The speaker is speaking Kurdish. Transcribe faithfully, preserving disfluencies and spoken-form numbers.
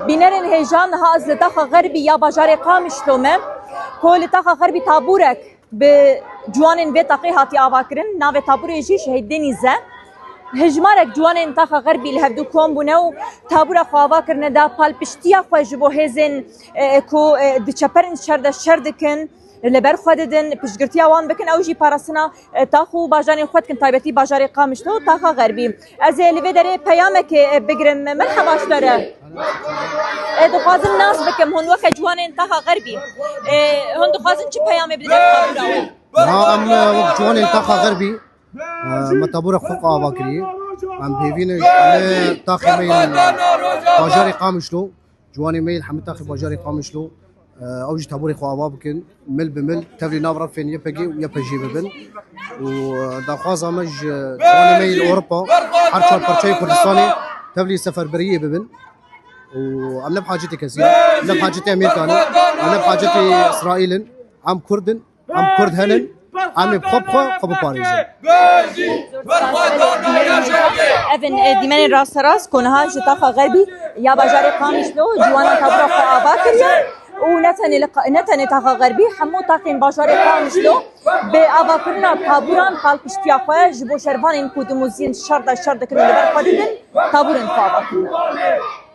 Bînerên hêja, niha ez li taxa Xerbî ya bajarê Qamişlo me, ku li taxa Xerbî tabûrek bi ciwanên vê taxê hatiye avakirin, navê tabûrê jî Şehîd Denîz e. Hejmarek ciwanên taxa Xerbî li hevdû kom bûne û tabûra xwe ava kirine de palpiştiya xwe ji bo hêzên, e, ku, e, diçeperin şer de şer dikin, li ber xwe didin, piştgirtiya wan bikin, ew jî parastina, e, tax û bajarên xwe dikin, taybetî bajarê Qamişlo, taxa Xerbî. Ez ê li vê derê peyamekê, e, bigirim. Merheba ji te re. E, dixwazim nas bikim, hûn weke ciwanên taxa Xerbî, e, hûn dixwazin çi peyamê bidin tabûra we? Niha em, e, wek ciwanên taxa Xerbî, e, me tabûra xwe ava kiriye. Em hêvî ne, em ê taxê me yên bajarê Qamişlo, ciwanê me yên hemî taxê bajarê Qamişlo, e, ew jî tabûrê xwe ava bikin, mil bi mil, tevlî nav refên Y P G û Y P J bibin. Û, e, daxwaza me ji ciwanê me yên Ewropa, her çar parçeyê Kurdistanê tevlî seferberiyê bibin. Û em ne bi hacetê kesî ne, em ne bi hacetê Amerîka ne, em ne bi hacetê Îsraîl in. Em Kurd in, em Kurd henin, em ê bi xwe bi xwe xwe biparêzin. Ev in, e, dîmenên rasterast ku niha ji taxa Xerbî ya bajarê Qamişlo ciwanan tabûra xwe ava kiriye û ne tenê li qa-, ne tenê taxa Xerbî, hemû taxên bajarê Qamişlo bi avakirina tabûran palpiştiya xwe ji bo şervanên ku dimuziyên şer de şer dikin û li ber xwe didin, tabûrên xwe ava kirine.